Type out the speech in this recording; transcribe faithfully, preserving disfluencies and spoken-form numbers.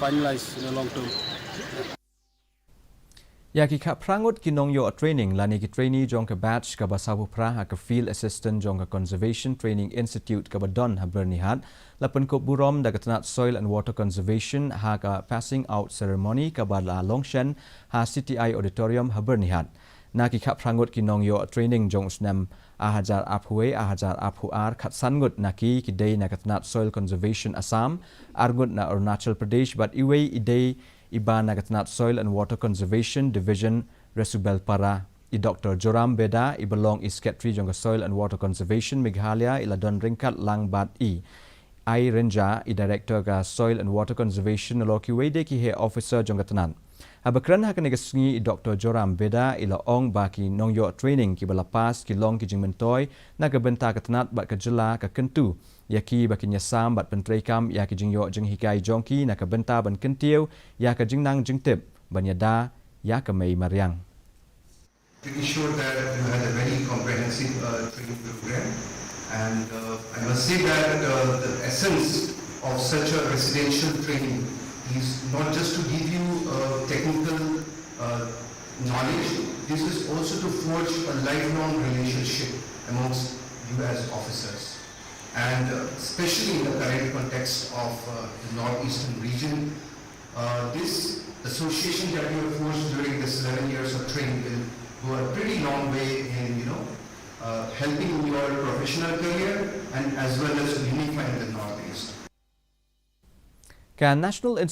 finalize in a long term. Ïa ki khatphra ngut ki nongïoh training lane ki trainee jong ka batch kaba sawphew phra ha ka Field Assistant jong ka Conservation Training Institute kaba don ha Byrnihat la pynkup burom da ka tnat Soil and Water Conservation ha ka passing out ceremony kaba la long shen ha C T I Auditorium ha Byrnihat. Na ki khatphra ngut ki nongïoh training jong u snem ar hajar arphew wei ar hajar arphew ar, khatsan ngut na ki ki dei na ka tnat Soil Conservation Assam, ar ngut na Arunachal Pradesh bad iwei i dei iba na ka tnat Soil and Water Conservation Division, Resubelpara. I Doctor Joram Beda iba long i Secretary jong ka Soil and Water Conservation Meghalaya i la don ryngkat lang bad i Ai Renja i Director ka Soil and Water Conservation nalor kiwei de ki heh officer jong ka tnat. Haba kren ha kane ka sngi i Doctor Joram Beda i la ong ba ki nongïoh training kiba la pass ki long ki jingmyntoi na ka bynta ka tnat bad ka jylla, ka kyntu ïa ki ba kin ïasam bad pyntreikam ïa ki jingïoh jinghikai jong ki na ka bynta ban kyntiew ïa ka jingnang jingtip ban ïada ïa ka mei mariang. Pretty sure that you had a very comprehensive uh, training program, and uh, I must say that uh, the essence of such a residential training is not just to give you uh, technical uh, knowledge. This is also to forge a lifelong relationship amongst you as officers, and uh, especially in the current context of uh, the northeastern region. Uh, this association that you have forged during this eleven years of training will go a pretty long way in, you know, uh, helping in your professional career and as well as unifying the Northeast. Ka National Institute